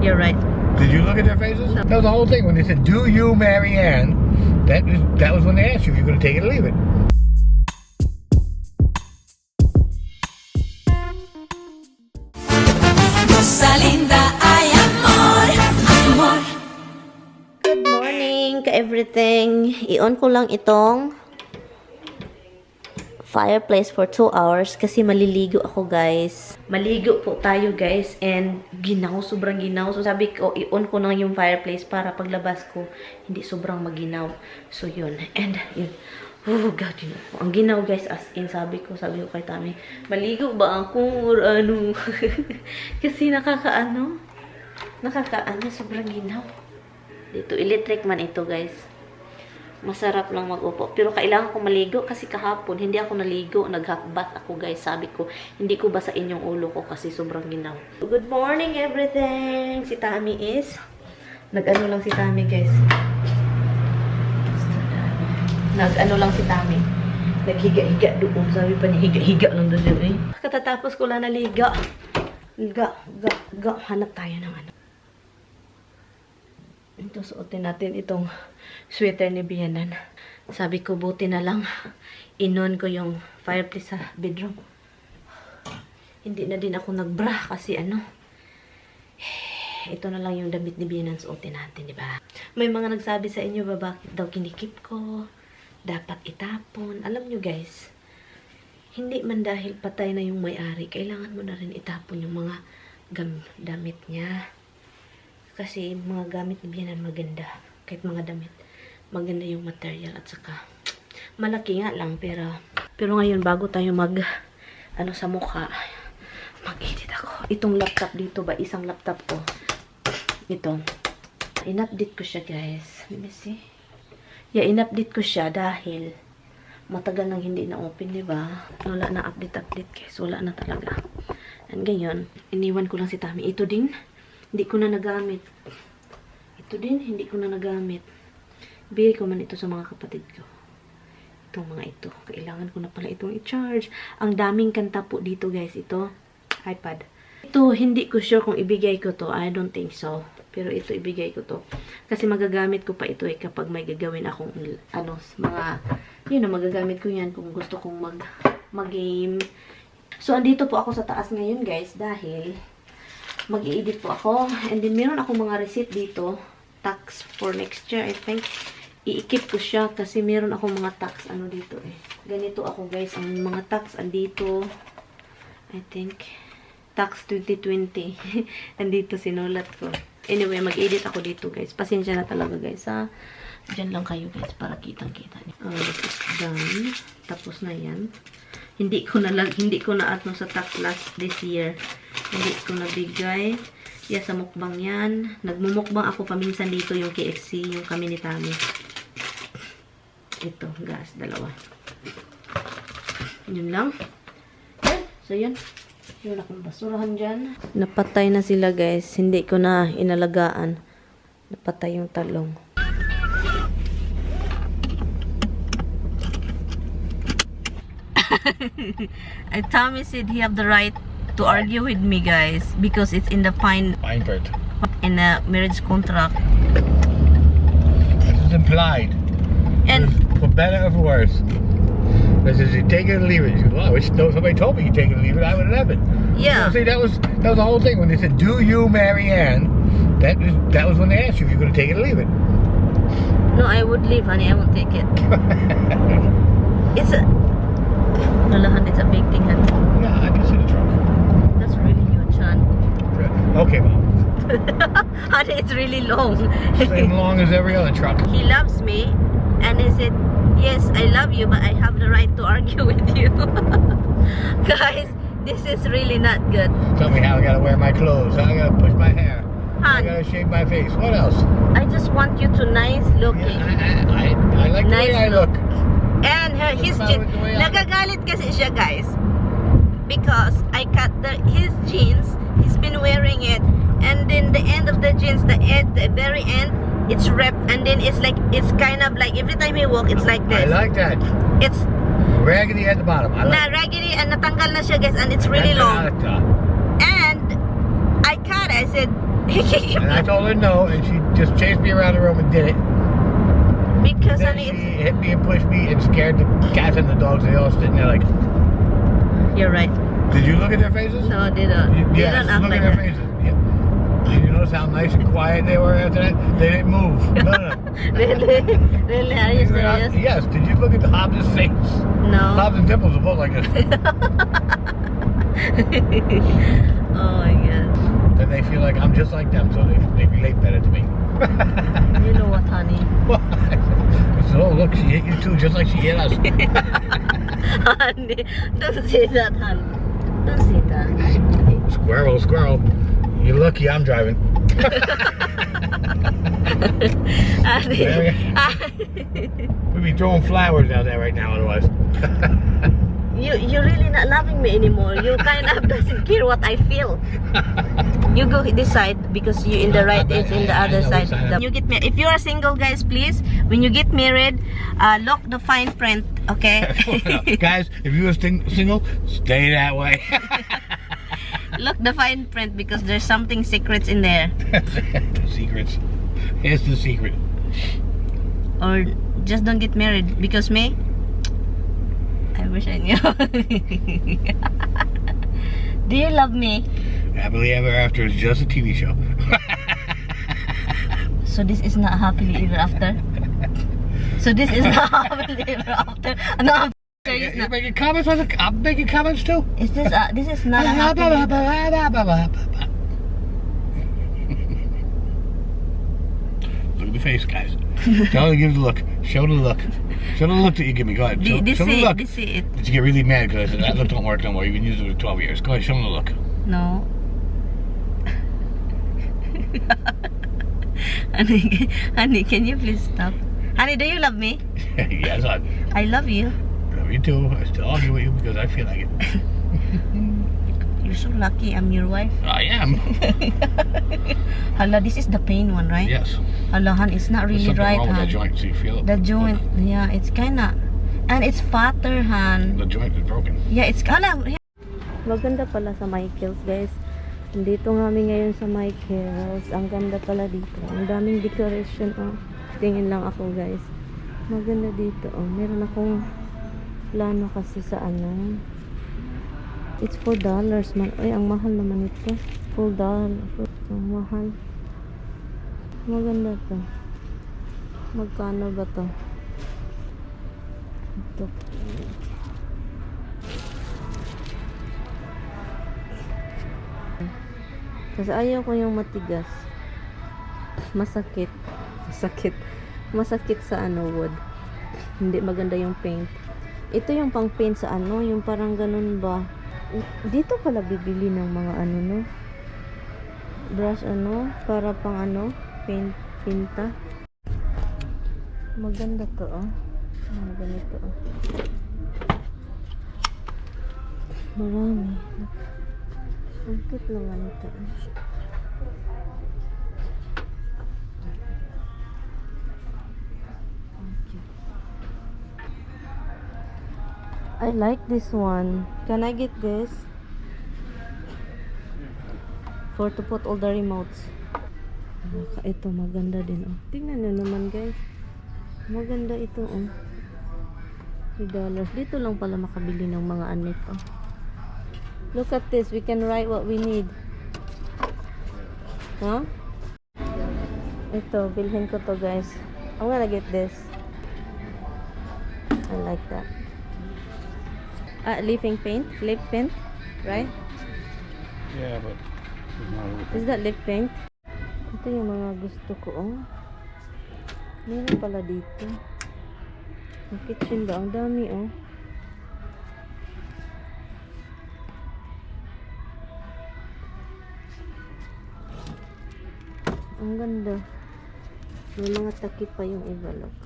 you're right. Did you look at their faces? No. That was the whole thing. When they said, "Do you, MaryAnn?" That was when they asked you if you're going to take it or leave it. Good morning ka-everything. I-on ko lang itong fireplace for 2 hours kasi maliligo ako, guys. Maligo po tayo, guys, and sobrang ginaw. So sabi ko, i-on ko na yung fireplace para paglabas ko, hindi sobrang maginaw. So yun, and yun. Oh God, yun. Ang ginaw, guys, as in, sabi ko kay Tami, maligo ba ako or ano? Kasi nakakaano, sobrang ginaw. Dito, electric man ito, guys. Masarap lang mag-upo. Pero kailangan ko maligo kasi kahapon, hindi ako naligo. Nag-half bath ako, guys. Sabi ko, hindi ko basain yung ulo ko kasi sobrang ginaw. Good morning, everything! Si Tami is, nag-ano lang si Tami, guys. Nag-ano lang si Tami. Naghiga-higa doon. Sabi pa niya, higa-higa lang doon eh. Katatapos ko lang naliga. Hanap tayo ng ano. Ito, suotin natin itong sweater ni Bianan. Sabi ko, buti na lang inon ko yung fireplace sa bedroom. Hindi na din ako nagbra kasi ano, ito na lang yung damit ni Bianan, suotin natin, di ba? May mga nagsabi sa inyo ba bakit daw kinikip ko? Dapat itapon. Alam nyo, guys, hindi man dahil patay na yung may-ari, kailangan mo na rin itapon yung mga damit niya. Kasi mga gamit ni Bianan maganda. Kahit mga damit, maganda yung material at saka malaki nga lang, pero ngayon bago tayo ano sa mukha, mag-edit ako. Itong laptop dito ba, isang laptop ko. Ito. In-update ko siya, guys. Let me see. Yeah, in-update ko siya dahil matagal nang hindi na-open, di ba? Wala na update, guys. Wala na talaga. And ganyan, iniwan ko lang si Tami. Ito din, hindi ko na nagamit. Ito din, hindi ko na nagamit. Bigay ko man ito sa mga kapatid ko. Itong mga ito. Kailangan ko na pala itong i-charge. Ang daming kanta po dito, guys. Ito, iPad. Ito, hindi ko sure kung ibigay ko to. I don't think so. Pero ito, ibigay ko to. Kasi magagamit ko pa ito kapag may gagawin akong, ano, mga, yun na, magagamit ko yan kung gusto kong mag-game. So, andito po ako sa taas ngayon, guys, dahil mag-i-edit po ako. And then, meron ako mga receipt dito. Tax for next year, I think. I-keep ko siya kasi meron ako mga tax, ano dito eh. Ganito ako, guys. Ang mga tax, andito. I think, tax 2020. Andito, sinulat ko. Anyway, mag-edit ako dito, guys. Pasensya na talaga, guys, ha. Diyan lang kayo, guys, para kitang-kita. This is done. Tapos na yan. Hindi ko na atno sa tax last this year. Hindi ko nabigay. Yeah, sa mukbang yan. Nagmumukbang ako paminsan dito yung KFC, yung kami ni Tami. Ito, gas, dalawa. Yun lang. So, yun. Yun akong basurahan dyan. Napatay na sila, guys. Hindi ko na inalagaan. Napatay yung talong. And Tommy said he have the right to argue with me, guys, because it's in the fine print. In a marriage contract. This is implied. And for better or for worse. This is you take it or leave it. You go, well, I wish somebody told me you take it or leave it, I would have it. yeah. So, see, that was the whole thing when they said, "Do you, MaryAnn?" That was when they asked you if you're going to take it or leave it. No, I would leave, honey. I won't take it. It's a it's a big thing, honey. Yeah, I can see the truck. That's really huge, hon. Okay, Mom. Honey, it's really long. Same long as every other truck. He loves me, and he said, "Yes, I love you, but I have the right to argue with you." Guys, this is really not good. Tell me how I gotta wear my clothes, how I gotta push my hair, I Han, gotta shave my face. What else? I just want you to nice looking. Yeah, I like the Nice way I look. And his jeans, nagagalit kasi siya, guys, because I cut his jeans. He's been wearing it, and then the end of the jeans, the very end, it's ripped, and then it's kind of like every time he walk, it's like this. I like that. It's raggedy at the bottom. I like raggedy, and natanggal na siya, guys, and it's really long. And I cut it. I said, And I told her no, and she just chased me around the room and did it. because Then honey, she it's, hit me and pushed me and scared the cats and the dogs. They all sitting there like, you're right. did you look at their faces? No, they don't. They Yes, don't act look like at their that. faces. Yeah. Did you notice how nice and quiet they were after that? They didn't move. No. Really? Really? Are you serious? Yes. Did you look at Hobbs' face? No. Hobbs and Dimples are both like this. Oh my god. Then they feel like I'm just like them, so they relate better to me. You know what, honey? I said, oh look, she hit you too, just like she hit us. Honey, don't say that, honey. Don't say that. Squirrel, squirrel. You're lucky I'm driving. We'd be throwing flowers out there right now otherwise. You're really not loving me anymore. You kind of doesn't care what I feel. You go this side because you're in the right, it's in the other side. You get married. If you are single, guys, please, when you get married, look the fine print, okay? Guys, if you are single, stay that way. Look the fine print because there's something secrets in there. The secrets. Here's the secret. Or just don't get married because me, I wish I knew. Do you love me? Happily Ever After is just a TV show. So this is not happily ever after? So this is not happily ever after? No, I'm serious. You're making comments on the... I'm making comments too. Is this not a happily... Look at the face, guys. Tell her to give the look. Show the look. Show the look that you give me. Go ahead. Show the look. This is it. Did you get really mad because I said that look don't work no more? You've been using it for 12 years. Go ahead, show them the look. No. Honey, can you please stop? Honey, do you love me? Yes, I love you. love you too. I still argue with you because I feel like it. You're so lucky I'm your wife. I am. Hala, this is the pain one, right? Yes. Hala, Han, it's not really There's something right, wrong with Han. that joint, so you feel it. The joint, yeah, it's kinda, and it's fatter, Han. The joint is broken. Yeah, it's hala. Maganda pala sa Michael's, guys. Dito nga kami ngayon sa Michael's. Ang ganda pala dito. Ang daming decoration, oh. Tingin lang ako, guys. Maganda dito, oh. Meron akong plano kasi sa ano. It's $4 man. Ay, ang mahal naman ito. $4. Ang mahal. Maganda to. Magkano ba to? Ito. Kasi ayaw ko yung matigas. Masakit. Masakit. Masakit sa ano, wood. Hindi maganda yung paint. Ito yung pang paint sa ano, yung parang ganun ba. Dito pala bibili ng mga ano, no? Brush ano, para pang ano, paint, pinta. Maganda to, oh. Mga ganito, oh. Marami. Ang cute naman ito. I like this one. Can I get this? For to put all the remotes. Ito maganda din, oh. Tingnan nyo naman, guys. Maganda ito, oh. $3. Dito lang pala makabili ng mga anit, oh. Look at this. We can write what we need. Huh? Ito, bilhin ko to, guys. I'm gonna get this. I like that. Leafing paint? Lip paint? Right? Yeah, but Is that lip paint? Ito yung mga gusto ko, oh. Meron pala dito. Ang kitchen ba? Ang dami, oh. Ang ganda. May mga takip pa yung iba, look.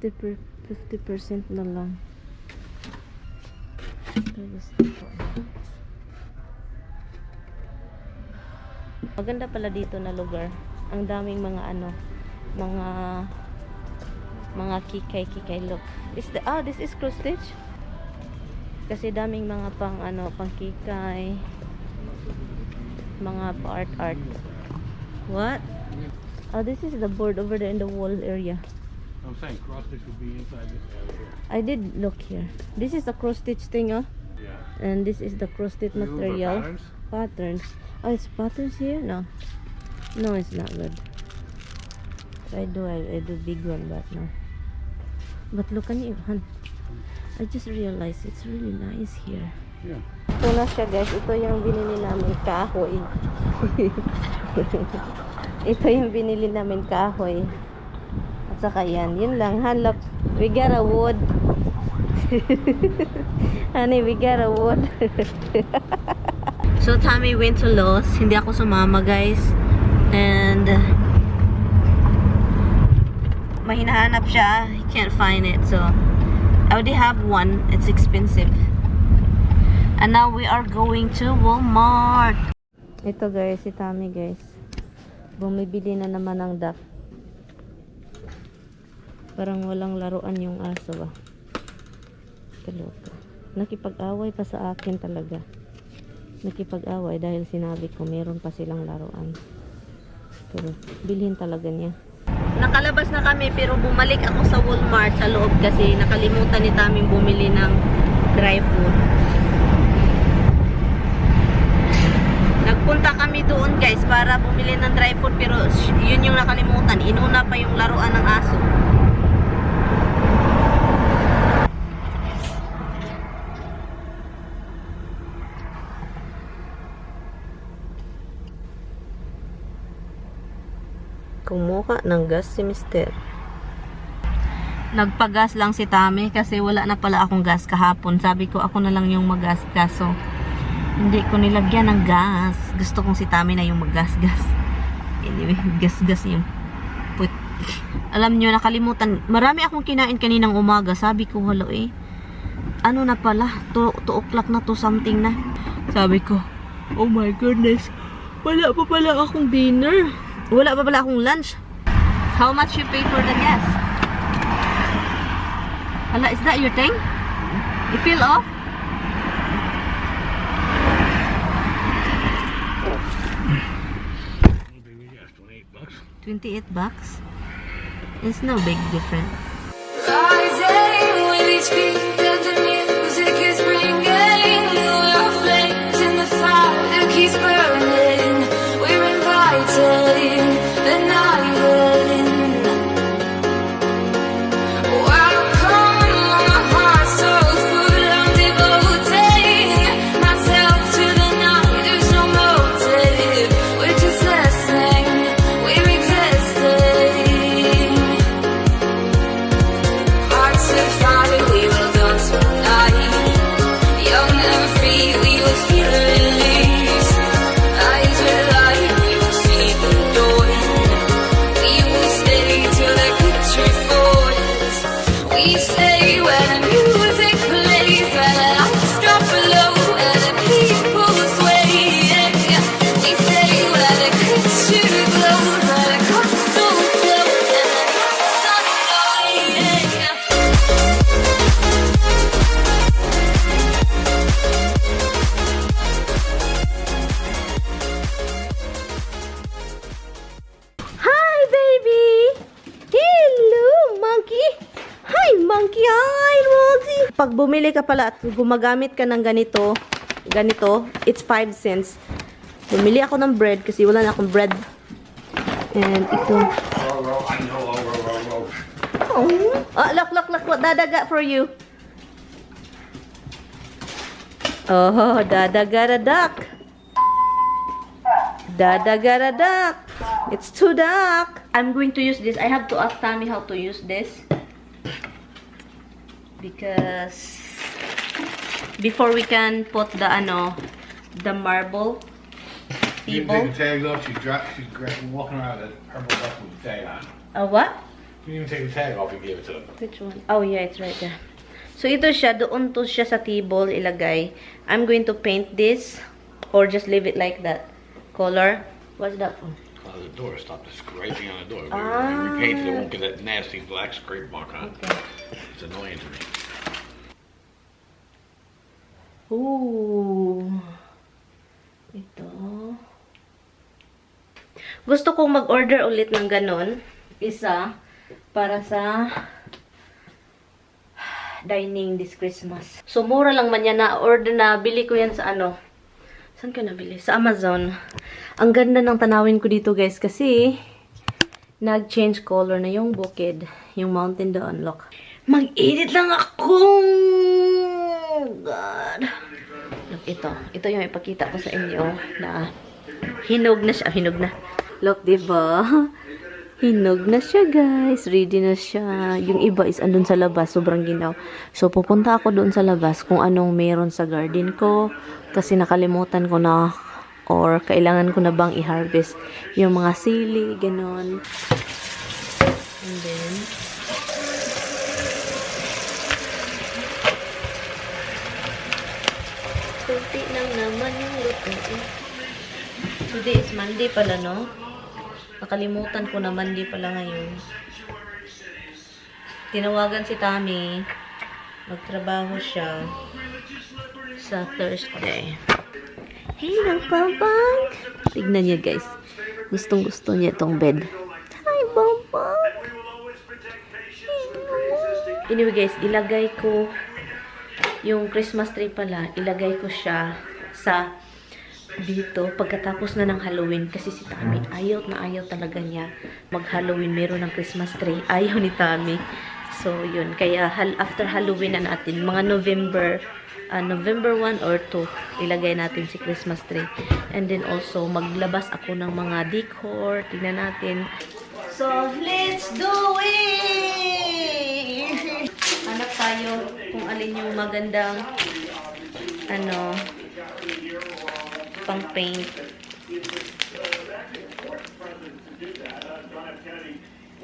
$50 na lang. Maganda pala dito na lugar. Ang daming mga ano, mga Mga kikay look. This is cross stitch. Kasi daming mga pang kikay. Mga art. What? Oh, this is the board over there in the wall area. I'm saying cross stitch would be inside this area here. I did look here. This is the cross stitch thing, oh. Yeah. And this is the cross stitch Those are material. patterns? Patterns. Oh, it's patterns here? No. No, it's not good. I do big one, but no. But look at it, hon. I just realized it's really nice here. Yeah. Ito na siya, guys. Ito yung binili namin kahoy. Ito yung binili namin kahoy. At saka yan. Yun lang. Hanap. We got a wood. Honey, we got a wood. So, Tommy went to Lowe's. Hindi ako sumama, guys. And may hinahanap siya. He can't find it. So, I already have one. It's expensive. And now we are going to Walmart. Ito, guys. Si Tommy, guys. Bumibili na naman ng duck. Parang walang laruan yung aso ba. Kaloka. Nakipag-away pa sa akin talaga. Nakipag-away dahil sinabi ko meron pa silang laruan. Pero bilhin talaga niya. Nakalabas na kami pero bumalik ako sa Walmart sa loob kasi nakalimutan ni Taming bumili ng dry food. Nagpunta kami doon, guys, para bumili ng dry food pero yun yung nakalimutan. Inuna pa yung laruan ng aso. Kumuha ng gas si Mister. Nagpagas lang si Tami kasi wala na pala akong gas kahapon. Sabi ko ako na lang yung mag-gas. So, hindi ko nilagyan ng gas. Gusto kong si Tami na yung mag-gas-gas. Anyway, gas-gas yung put. Alam nyo, nakalimutan. Marami akong kinain kaninang umaga. Sabi ko, halo ano na pala? 2 o'clock na to something na. Sabi ko, oh my goodness. Wala pa pala akong dinner. Wala pa pala akong lunch. How much you pay for the gas? Hala, is that your thing? You feel off? $28. It's no big difference. Rising with each beat that the music is bringing, new flames in the fire that keeps burning. We're inviting the night in. Welcome on my heart so full. I'm devoting myself to the night. There's no motive. We're just listening. We're existing. Hearts of fire, we will dance all night. Young and free, we will feel release. Eyes will light, we will see the dawn. We will stay till the picture falls. We stay where the music plays, where the lights drop low, where the people sway. We stay where the picture glows, where the console flows, and the lights on fire. Hi, baby! Hello, monkey! Hi, monkey! Hi, Rosie! Pag bumili ka pala at gumagamit ka ng ganito, it's 5 cents. Bumili ako ng bread kasi wala na akong bread. And ito. Oh, look, what Dada got for you. Oh, Dada got a duck. Dada got a duck. It's too dark. I'm going to use this. I have to ask Tammy how to use this. Because before we can put the marble You table. can take the tags off. She's walking around with a purple duck with the tag on. What? You didn't even take the tag off and gave it to them. Which one? Oh yeah, it's right there. So ito siya, doon to siya sa table ilagay. I'm going to paint this or just leave it like that. Color. What's that for? The door. Stop the scraping on the door. When we repaint it, it won't get that nasty black scrape mark on it. Okay. It's annoying to me. Ooh. Ito. Gusto kong mag-order ulit ng ganon. Isa. Para sa dining this Christmas. So, mura lang man yan na order na. Bili ko yan sa ano. Saan ka nabili? Sa Amazon. Ang ganda ng tanawin ko dito guys kasi nag-change color na yung bukid. Yung mountain doon. Look. Mag-edit lang ako! God. Look, ito. Ito yung ipakita ko sa inyo na hinog na siya. Hinog na. Look, diba? Hinog na siya, guys. Ready na siya. Yung iba is andun sa labas. Sobrang ginaw. So, pupunta ako doon sa labas kung anong meron sa garden ko. Kasi nakalimutan ko na or kailangan ko na bang i-harvest yung mga sili, ganon. And then, kunti lang naman yung luto. Today is Monday pala, no? Nakalimutan ko na Monday pala ngayon. Tinawagan si Tommy. Magtrabaho siya sa Thursday. Hey, Bang! Tignan niya, guys. Gustong-gusto niya itong bed. Hi, Bang! Anyway, guys, ilagay ko yung Christmas tree pala. Ilagay ko siya sa dito pagkatapos na ng Halloween kasi si Tommy ayaw na ayaw talaga niya mag-Halloween. Meron ng Christmas tree. Ayaw ni Tommy. So, yun. Kaya, after Halloween na natin, mga November 1 or 2, ilagay natin si Christmas tree. And then also, maglabas ako ng mga decor. Tingnan natin. So, let's do it! Hanap tayo kung alin yung magandang pang paint.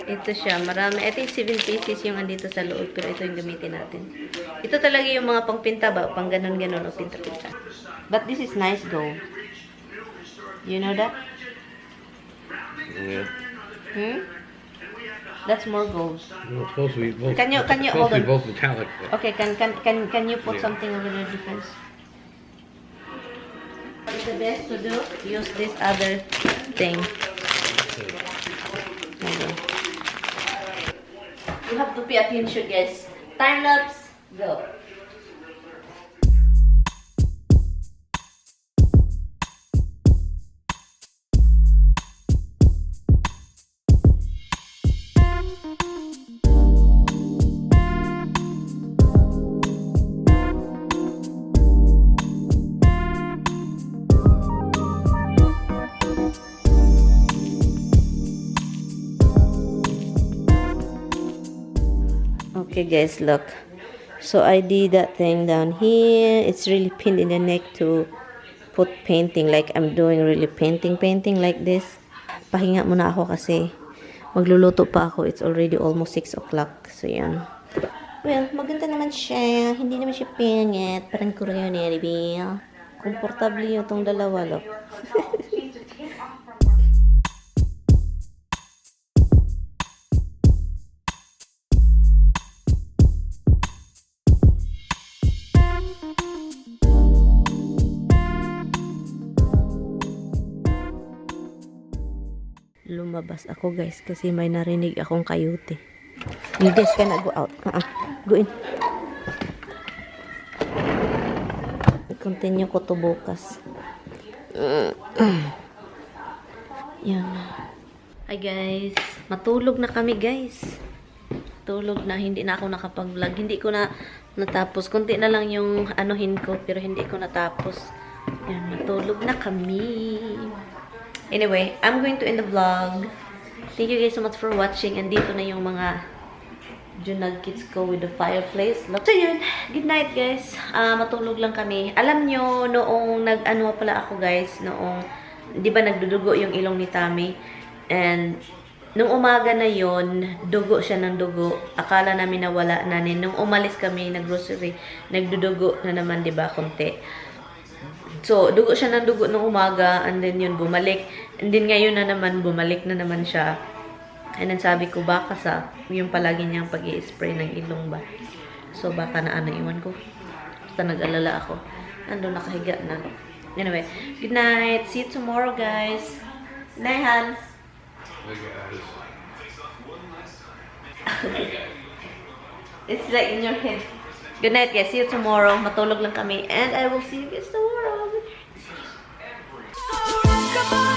Ito siya, marami. Ito yung 7 pieces yung andito sa loob, pero ito yung gamitin natin. Ito talaga yung mga pang-pinta ba? Pang ganon-ganon o pinta-pinta. But this is nice though. You know that? Yeah. That's more gold. Well, it's supposed to be both. Can you supposed hold to be on? both metallic. But Okay, can you put Yeah. something over there defense? What is the best to do? Use this other thing. Okay. You have to pay attention, guys. Time lapse, go. Okay guys, look. So I did that thing down here. It's really pinned in the neck to put painting. Like I'm doing really painting like this. Pahinga muna ako kasi magluluto pa ako. It's already almost 6 o'clock. So yan. Well, maganda naman siya. Hindi naman siya pingit. Parang Korean Bill. Komportable yung itong dalawa, look. Lumabas ako guys kasi may narinig akong kayuti. You guys cannot go out. Go in. I-continue ko to bukas. Yan. Hi guys. Matulog na kami guys. Tulog na. Hindi na ako nakapag-vlog. Hindi ko na natapos. Kunti na lang yung anuhin ko pero hindi ko natapos. Yan. Matulog na kami. Anyway, I'm going to end the vlog. Thank you guys so much for watching. And dito na yung mga junag kids ko with the fireplace. So yun, good night guys. Matulog lang kami. Alam nyo, noong nag-ano pala ako guys, noong, di ba nagdudugo yung ilong ni Tommy? And, nung umaga na yon, dugo siya ng dugo. Akala namin nawala na. Nung umalis kami, nag-grocery, nagdudugo na naman, di ba, konti. So, dugo siya ng dugo nung umaga, and then yun, bumalik. And then ngayon na naman, bumalik na naman siya. And then sabi ko, baka sa, yung palagi niyang pag-i-spray ng ilong ba. So, baka na iwan ko. Basta nag-alala ako. Ando, nakahiga na. Anyway, good night. See you tomorrow, guys. Good night, Han. It's like in your head. Good night, guys. See you tomorrow. Matulog lang kami. And I will see you guys tomorrow. Come on.